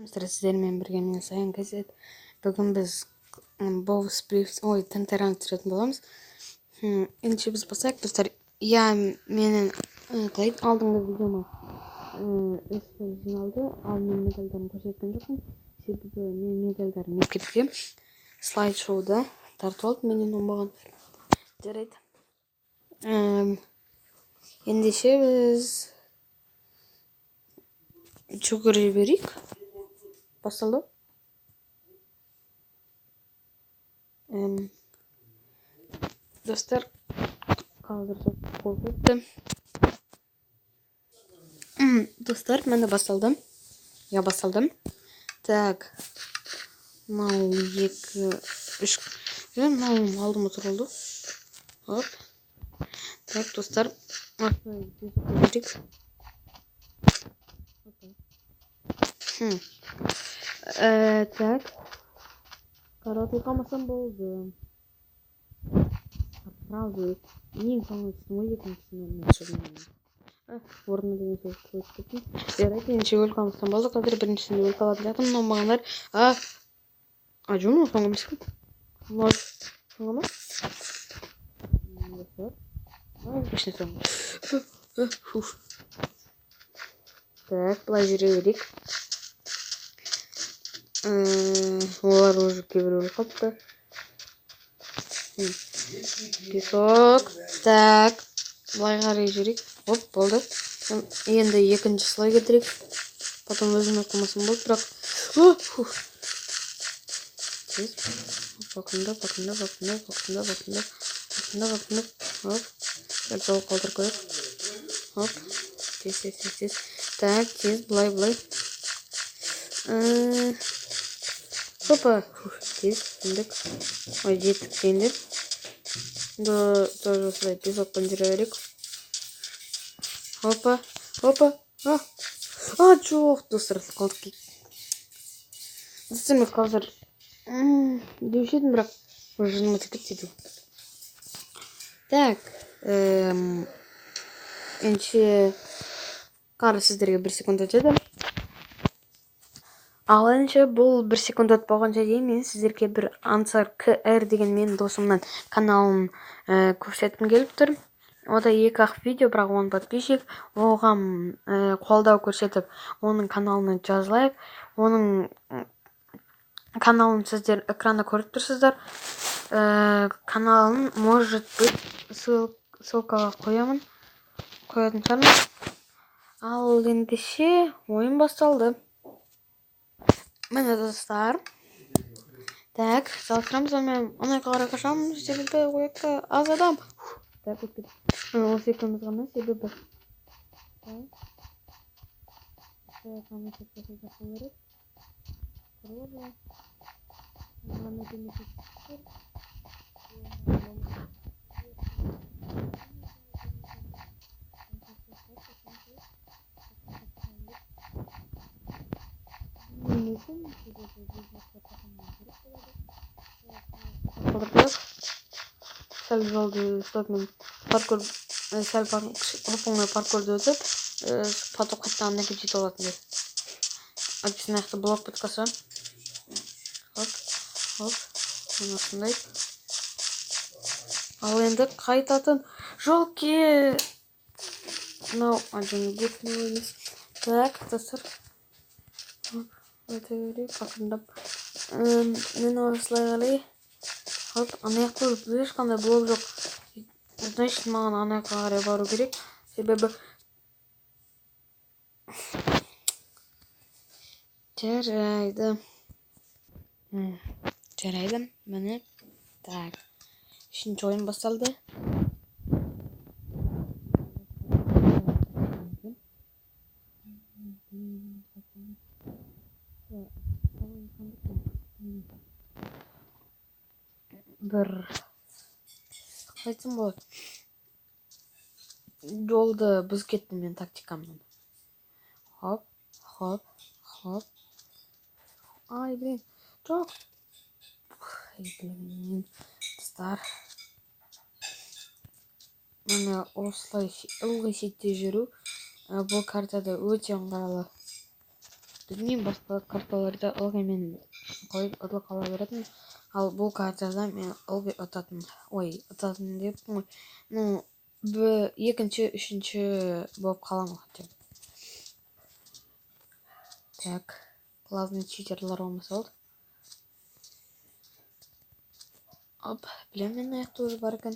Сіздермен бірге мен, Саян Газет. Бүгін біз Бовс Бриф, ой, Тентайран түсіретін боламыз. Ендеше біз бастайық, достар. Иә, менің қалай алдыңғы видеома үш жиналды, ал мен медальдарын көрсеткен жоқпын. Себебі мен медальдарын мектепте слайд шоуда тартып алдым, менен оңбаған. Жарайды. Ендеше біз жүгіре берейік. Басталды. Достар, қазір қорқытты. Достар, міне басталды. Я басталды. Так. Мынау екі, үш. Мынау алдыма тұр болды. Хоп. Так, достар. Берейік. Так. Қаратыл қалмасам болды. Сразу ең соңына түстім ғой, екіншісіне мен түсірдім. Орны деген сөз өтіп кеттім. Жарайды, ендеше өліп қалмасам болды. Қазір біріншісінде өліп қалатын сияқтымын. Мынау мағандар. А, жоқ, мынау соңғы емес қой. Мынау соңғы ма? Достар. Кішкене соңғы. Так, былай жүре берейік. Олар уже кейбір өліп қалыпты. Песок. Так, былай қарай жүрейік. Оп, болды. Енді екінші слой кетірейік. Потом өзім өліп қалмасам болды, бірақ. Тез. Ақырындап, ақырындап, ақырындап, ақырындап, ақырындап, ақырындап, ақырындап. Оп. Сәл жол қалдырып қояйық. Оп. Тез, тез, тез, тез. Так, тез, былай, былай. Опа. Тез, міндік. Ой, жеттік енді. Тоже осылай песокпен жүре берейік. Опа, опа. А, жоқ, достар, қалдық. Достар, мен қазір деуші едім, бірақ уже жыным өтіп кетті деу. Так, ендеше қара сіздерге бір секунд өтеді. Ал ендеше бұл бір секунд өтіп болғанша дейін мен сіздерге бір Ансар КР деген менің досымның каналын көрсеткім келіп тұр. Ода екі ақ видео, бірақ 10 подписчик. Оған қолдау көрсетіп, оның каналына жазылайық. Оның каналын сіздер экранда көріп тұрсыздар. Каналын, может быть, ссылкаға қоямын. Қоятын шығармын. Ал ендеше ойын басталды. Міне, достар. Так, жалғастырамыз. Мен ана жаққа қарай қашамын, себебі ол жақта аз адам. Так, өтіп кетті. Міне, осы екеуміз ғана, себебі. Так. Так, ана жақта жақсы көреді. Корова. Ана демесі тұр. Сәл жолды ұстап мен паркур, сәл оп-оңай паркурды өтіп, потом қайтадан ана жерге жете алатын еді. Әйтпесе мына жақта блок бітіп қалса. Хоп, хоп, міне осындай. Ал енді қайтатын жол ке. Мынау, а, жоқ, мынау емес. Так, достар. Хоп, өте берейік, ақырындап. Мен осылай қарай. Хоп, ана жақта ешқандай блок жоқ. Значит, маған ана жаққа қарай бару керек. Себебі жарайды. Жарайды, міне. Так. Үшінші ойын басталды. Бір қалай айтсам болады, жолды бұзып кеттім мен тактикамнан. Хоп, хоп, хоп. Ай, блин, жоқ. Ай, блин, достар. Міне осылай ылғи шетте жүру, бұл картада өте ыңғайлы. Білмеймін, басқа карталарда ылғи мен қалай ұтылып қала беретін. Ал бұл картада мен ылғи ұтатын. Ой, ұтатын деппін ғой. Ну, екінші, үшінші болып қаламын хотя бы. Так, главный читерлар болмаса болды. Оп, білемін, мен аяқта уже бар екен.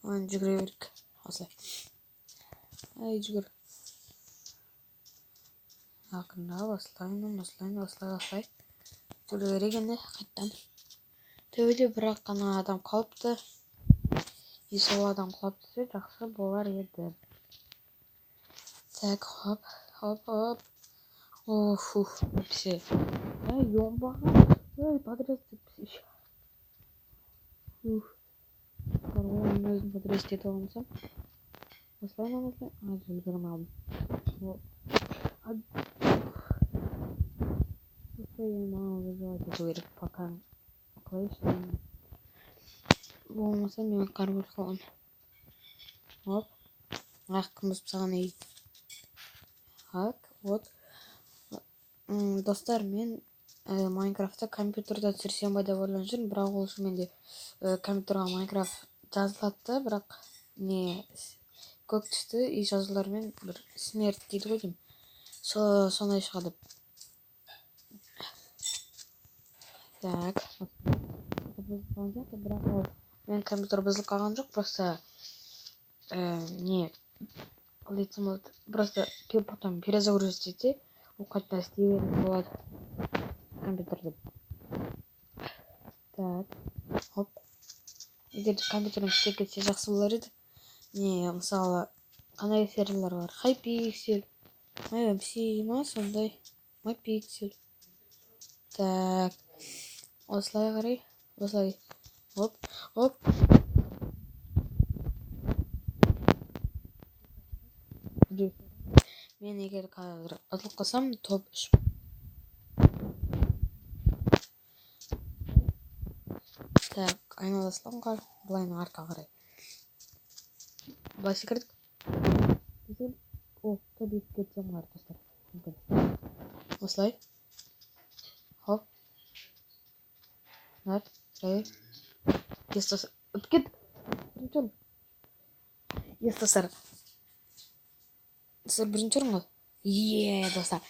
Оны жүгіре берейік. Осылай. Ай, жүгір. Ақырындап, осылай, осылай, осылай, осылай. Жүгіре берейік енді қайтадан. Төбеде бір-ақ қана адам қалыпты. И сол адам құлап түссе жақсы болар еді. Так, хоп, хоп, хоп. Оф, уф, все. Ай, оңбаған. Ай, подряд еще. Уф. Оның өзін подряд ете алмасам. Осылай ма, осылай? А, жүгіре алмадым. Осылай маған выживать ету керек пока. Қалай істеймін? Болмаса мен қарап қаламын. Оп. Ақ, кім бұзып тастаған ей. Так, вот. Достар, мен Майнкрафтты компьютерда түсірсем ба деп ойланып жүрмін, бірақ ол үшін менде компьютерға Майнкрафт жазылады да, бірақ не көк түсті и жазулармен бір смерть дейді ғой деймін. Сондай шығады. Так. Бірақ ол мен компьютер бұзылып қалған жоқ, просто не қалай айтсам болады, просто потом перезагрузить етсе, ол қайтадан істей беретін болады компьютерді. Так, хоп. Егер компьютерім істеп кетсе жақсы болар еді. Не, мысалы, қандай серверлар бар? Hypixel, MyMC ма сондай, MyPixel. Так, осылай қарай, осылай. Оп, оп. Мен егер қазір ұтылып қалсам, топ 3. Так, айнала саламын ғой, былай артқа қарай. Былай секірдік. О, топ 2 кетсем бар, достар. Осылай. Хоп. Так, Ес, достар. Өтіп кеттік. Бірінші орын. Ес, достар. Достар, бірінші орын ғой. Е, достар.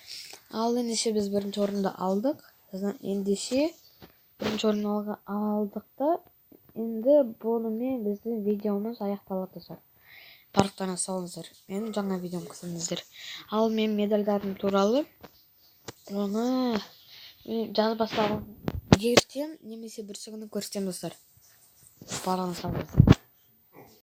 Ал ендеше біз бірінші орынды алдық. Ендеше бірінші орын алдық та, енді бұнымен біздің видеомыз аяқталады, достар. Барлықтарыңыз сау болыңыздар. Менің жаңа видеом күтіңіздер. Ал мен медальдарым туралы оны жазып бастаған ертең немесе бүрсі күні көрсетемін, достар. Барлығыңыз сау болыңыздар.